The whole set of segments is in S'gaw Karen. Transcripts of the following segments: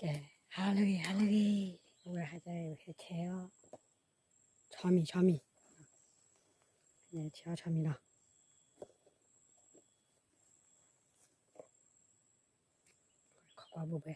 ကဲ, ဟါလၢအဂ့ၤ ဟါလၢအဂ့ၤ, အဝဲဟါကဲဝဲဆဲးအီၤ, ဆီမံၤ ဆီမံၤ, ဆဲးအီၤဆီမံၤလီၤ, ခီကွၢ်ဘိဘဲ.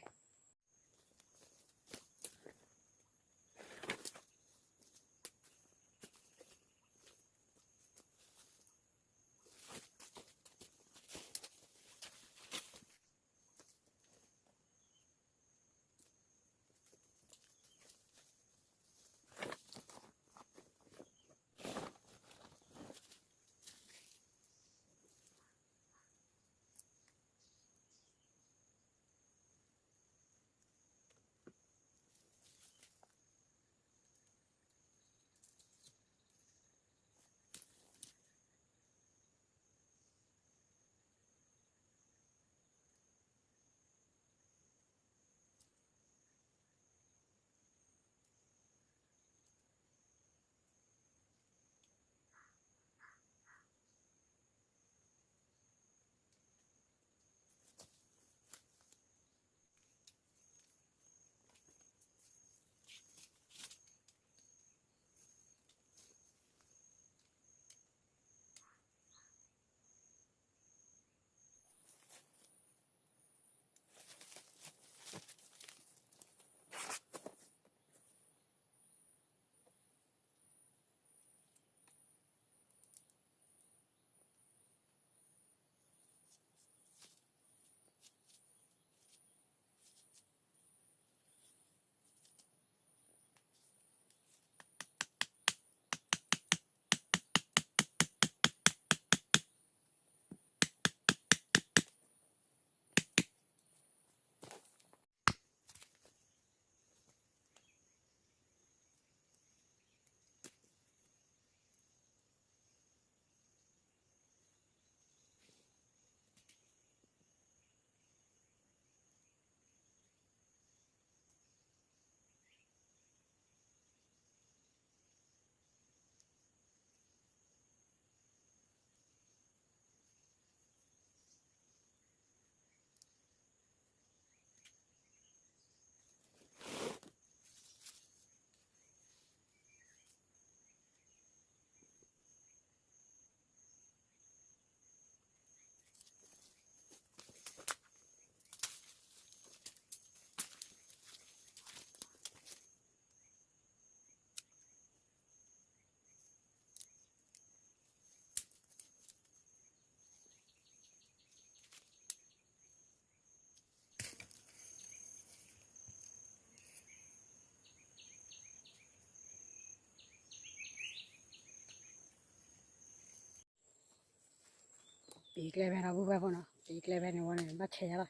ပ့ၤကျဲဖဲနီၤ ပုၢ်ဝဲၢ်ဖိနီၤ, ပ့ၤကျဲဖဲန့ၣ်ဝဲန့ၣ် ဘၣ်ဆဲးယါလီၤ,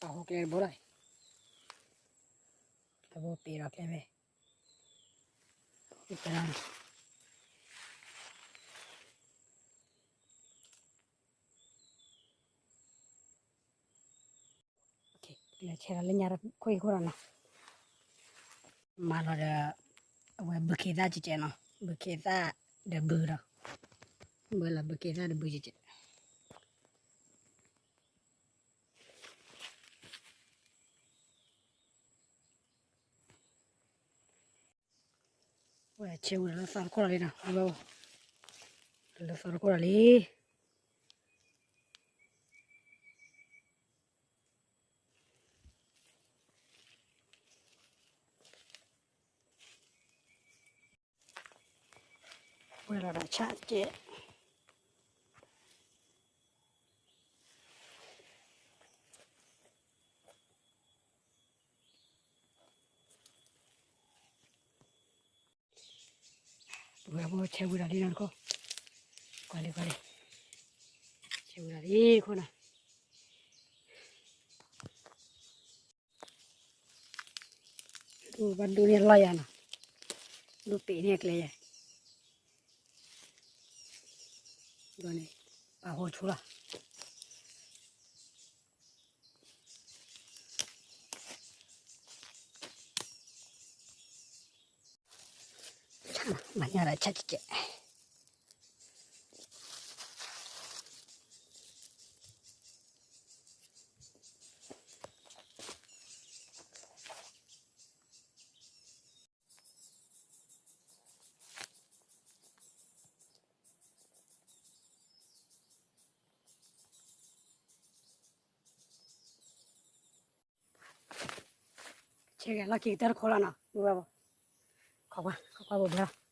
ပာ်ဟိကျဲတဘိလီၤ, တဘိပ့ၤဒီးကျဲဖဲ, ပ့ၤကျဲလီၤနီၤ. လဲၤဆဲးလီၤလၢညါတခိၣ်အံၤခိၣ်ဒီးနီၤ, မၤလီၤဒီး အဝဲဘုခ့သၣ်ကဲးကဲးနီၤ, ဘုခ့သၣ်ဒီးဘုဒီး, ဘုလီၤဘုခ့သၣ်ဒီးဘုကဲးကဲး. ဝဲဆဲးဝံၤလီၤလၢသီတခိၣ်လီၤလံနီၤ, လၢသီတခိၣ်လီၤလံ. ဝဲလီၤဒီးဆၣ်ကဲး ပဝဲဖိဆဲးဝံၤဒီးလံနီၤတခိၣ်, ကွၢ်လံကွၢ်လံ, ဆဲးဝံၤဒီးလံတခိၣ်နီၤ. ဒိၣ်ဘၣ်ဒိၣ်န့ၢ်လီၢ်ယၤနီၤ, ဒိၣ်ပ့ၤန့ၢ်ကျဲယၤ, ဒီးန့ၣ် ပာ်ဟိဆူလီၤ. မၤညါဒီးဆၣ်ကဲးကဲး. ခဲကဲလီၢ်ခံကတၢၢ်တခိၣ်လီၤနီၤ, ဝဲ, ခိးကွၢ် ခိးကွၢ်ဘိဘဲလီၤ.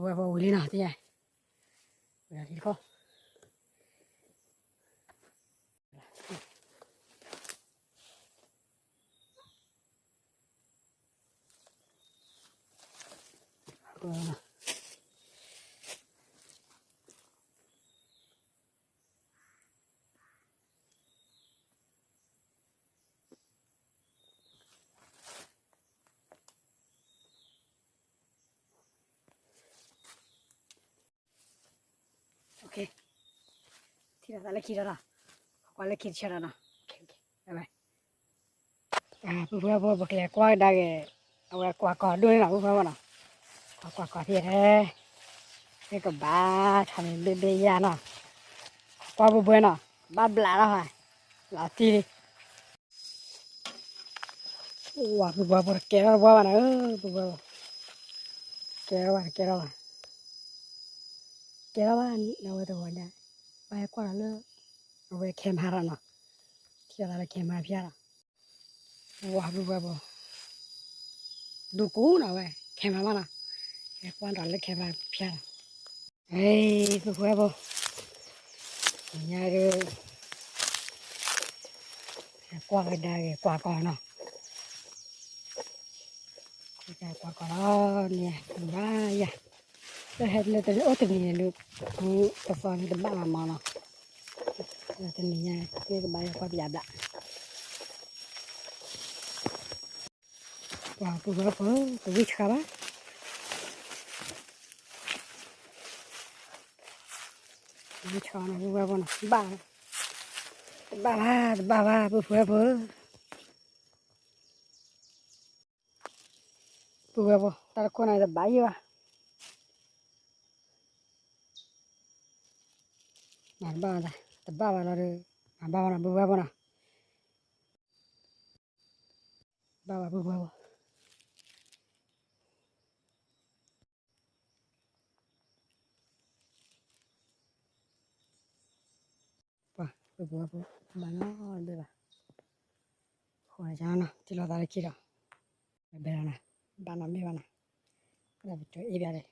ဝဲပဝံၤလံနီၤ တယဲၢ်, ဝဲဒၣ်လံတခီ, ထံၣ်လီၤသးလၢခံဒီးနီၤ, ကွၢ်လၢခံတဆၢဒီးနီၤ, ခဲခဲ ဝဲ ပုၢ်ဖိဝဲၢ်ဖိ ပကလဲၤကွၢ်ကဒါက့ၤ အဝဲကွၢ်ကီၤဒိၣ်န့ၣ်နီၤ ပုၢ်ဖိဝဲၢ်ဖိနီၤ, ကွၢ်ကွၢ်ကီၤဖဲထဲ, ဟဲကဘၣ်ထီၣ်န့ၣ်ဘ့ၣ်ဘ့ၣ်ယၢ်နီၤ, ကွၢ်ဘှဲဘှဲနီၤ, ဘၣ်ဘျးလီၤဟါ, လီၤတံၢ်လံ, ဝဲ ပုၢ်ဖိဝဲၢ်ဖိ တကဲထီၣ်တဘှါဘၣ်နီၤ, ပုၢ်ဖိဝဲၢ်ဖိ, ကဲထီၣ်ဘၣ် တကဲထီၣ်ဘၣ်, ကဲထီၣ်ဘၣ် အဝဲတဂီၤညါ, ဘၣ်ဟဲကွၢ်ဒီးလၢ အဝဲ camera နီၤ, ထံၣ်လီၤသးလၢ camera ဖျါလီၤ, ဝဲ ပုၢ်ဖိဝဲၢ်ဖိ, ဒိၣ်ကိးနီၤဝဲ camera မးနီၤ, ဟဲကွၢ်ဒီးလၢ camera ဖျါလီၤ, ပုၢ်ဖိဝဲၢ်ဖိ, ညါဒုး ဟဲကွၢ်ကဒါက့ၤကွၢ်ကီၤနီၤ, ကွၢ်ကီၤလီၤန့ၣ် ဘၣ်ယၤ, လၢဟဲလၢတအိၣ်တနံၤန့ၣ်ဒုး, တသီန့ၣ်တဘၣ်မးမးနီၤ, တနံၤညါ မ့ၢ်ကဘၣ်ယၤကွၢ်ပယၤဘျး ပှၤပုၢ်ဝဲၢ်ဖိ တဝံၣ်ဆှါဘၣ်, တဝံၣ်ဆှါနီၤ ပုၢ်ဝဲၢ်ဖိနီၤ, ဘၣ်, တဘၣ်ဘၣ် တဘၣ်ဘၣ် ပုၢ်ဝဲၢ်ဖိ, ပုၢ်ဝဲၢ်ဖိ တၢ်တခိၣ်န့ၣ်တဘၣ်ယံၤဘၣ်, မၤတဘၣ်, တဘၣ်ဘၣ်လီၤဒီး, မၤဘၣ်ဘၣ်နီၤ ပုၢ်ဝဲၢ်ဖိနီၤ, ဘၣ်ဘၣ် ပုၢ်ဝဲၢ်ဖိ ပှၤ ပုၢ်ဝဲၢ်ဖိ ဘၣ်နီတဘ့ၣ်ဘၣ်, ဃိန့ၣ်နီၤ ထံၣ်လိာ်သးလၢခံဒီး, ဘဲလီၤနီၤ, ဘၣ်နီတဘ့ၣ်ဘၣ်နီၤ, ဒီးပကၠိအ့ၣ်ဘၣ်ဒီး